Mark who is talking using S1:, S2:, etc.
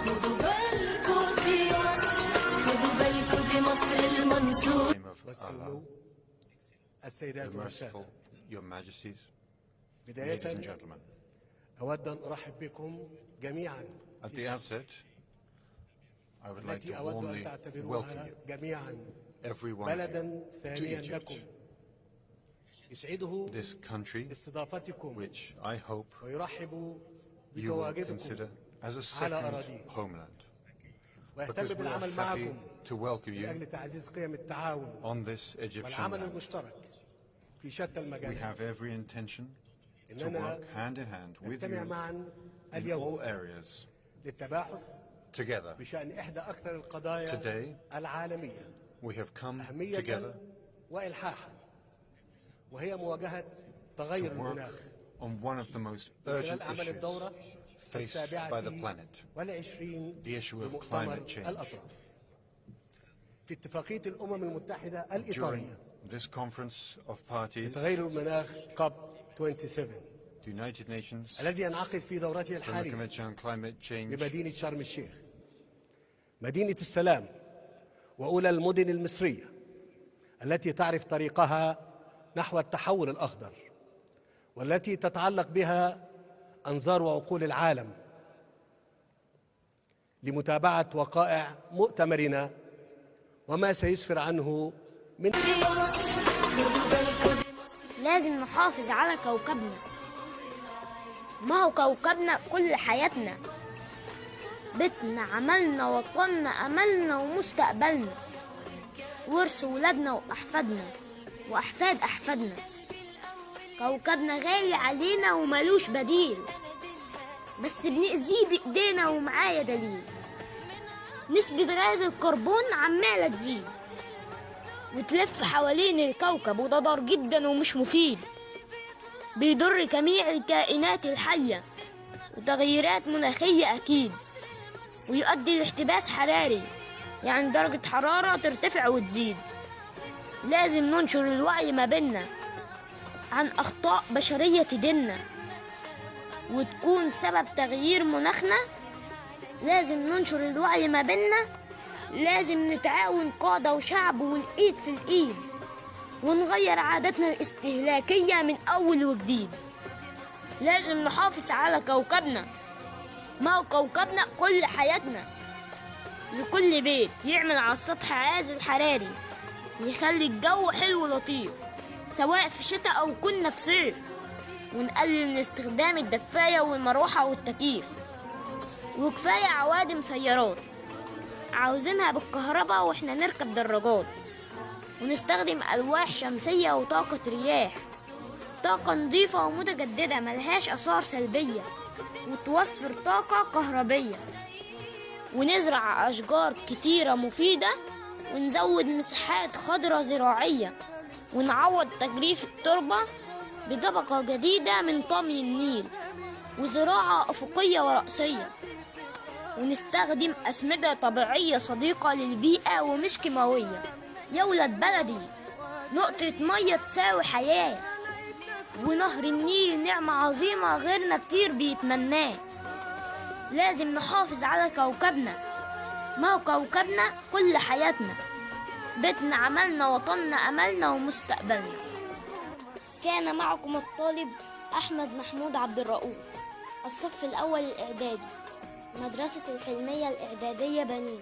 S1: خدوا بالكوا دي مصر، خدوا بالكوا دي مصر المنصور.
S2: Name of Allah,
S3: والسمو
S2: the
S3: السيدات والسادة،
S2: merciful, Your Majesties, ladies and
S3: بداية
S2: gentlemen.
S3: أود أن أرحب بكم جميعا
S2: At the outset, I would like
S3: التي
S2: to
S3: أود أن
S2: warmly welcome
S3: تعتبروها
S2: you,
S3: جميعا
S2: every one of
S3: بلدا
S2: you, to
S3: ثانيا
S2: Egypt,
S3: لكم. يسعده
S2: this country
S3: استضافتكم
S2: which I hope
S3: ويرحب
S2: you will
S3: بتواجدكم
S2: consider as a
S3: على
S2: second
S3: أراضيه
S2: homeland.
S3: ويهتم
S2: Because we are
S3: بالعمل
S2: happy
S3: معكم
S2: to welcome
S3: من أجل
S2: you
S3: تعزيز قيم التعاون
S2: on this Egyptian
S3: والعمل
S2: land.
S3: المشترك في شتى
S2: We
S3: المجالات.
S2: have every intention to
S3: إننا
S2: work hand in hand with
S3: نجتمع
S2: you
S3: معا
S2: in all
S3: اليوم
S2: areas
S3: للتباحث
S2: together.
S3: بشأن إحدى أكثر القضايا
S2: Today,
S3: العالمية
S2: we have come
S3: أهمية
S2: together
S3: وإلحاحا، وهي مواجهة
S2: to
S3: تغير
S2: work
S3: المناخ
S2: on one of the most
S3: من
S2: urgent
S3: خلال أعمال
S2: issues
S3: الدورة
S2: faced by
S3: السابعة
S2: the planet,
S3: والعشرين
S2: the issue of
S3: لمؤتمر
S2: climate change.
S3: الأطراف في اتفاقية الأمم المتحدة
S2: During
S3: الإطارية
S2: this conference of parties,
S3: لتغير المناخ كوب 27
S2: the United Nations
S3: الذي ينعقد في دورته
S2: the
S3: الحالية
S2: Convention on Climate Change
S3: بمدينة شرم الشيخ، مدينة السلام وأولى المدن المصرية التي تعرف طريقها نحو التحول الأخضر، والتي تتعلق بها أنظار وعقول العالم لمتابعة وقائع مؤتمرنا وما سيسفر عنه من
S1: دي مصر، خدوا بالكوا دي مصر.
S4: لازم نحافظ على كوكبنا، ما هو كوكبنا كل حياتنا، بيتنا، عملنا، وطننا، أملنا ومستقبلنا، ورث ولادنا وأحفادنا وأحفاد أحفادنا. كوكبنا غالي علينا وملوش بديل، بس بنأذيه بإيدينا ومعايا دليل. نسبة غاز الكربون عمالة تزيد وتلف حوالين الكوكب، وده ضار جدا ومش مفيد، بيضر جميع الكائنات الحية وتغييرات مناخية أكيد، ويؤدي لاحتباس حراري، يعني درجة حرارة ترتفع وتزيد. لازم ننشر الوعي ما بيننا عن أخطاء بشرية تديننا وتكون سبب تغيير مناخنا. لازم ننشر الوعي ما بيننا، لازم نتعاون قادة وشعب والإيد في الإيد، ونغير عاداتنا الاستهلاكية من أول وجديد. لازم نحافظ على كوكبنا، ما هو كوكبنا كل حياتنا. لكل بيت يعمل على السطح عازل حراري يخلي الجو حلو ولطيف، سواء في شتاء أو كنا في صيف، ونقلل من استخدام الدفاية والمروحة والتكييف. وكفاية عوادم سيارات عاوزينها بالكهرباء واحنا نركب دراجات، ونستخدم ألواح شمسية وطاقة رياح، طاقة نظيفة ومتجددة ملهاش آثار سلبية وتوفر طاقة كهربية، ونزرع أشجار كتيرة مفيدة، ونزود مساحات خضرة زراعية، ونعوض تجريف التربة بطبقة جديدة من طمي النيل، وزراعة أفقية ورأسية، ونستخدم أسمدة طبيعية صديقة للبيئة ومش كيماوية. يا ولاد بلدي، نقطة مية تساوي حياة، ونهر النيل نعمة عظيمة غيرنا كتير بيتمناه. لازم نحافظ على كوكبنا، ما هو كوكبنا كل حياتنا، بيتنا، عملنا، وطننا، أملنا ومستقبلنا. كان معكم الطالب أحمد محمود عبد الرؤوف، الصف الأول الإعدادي، مدرسة الحلمية الإعدادية بنين.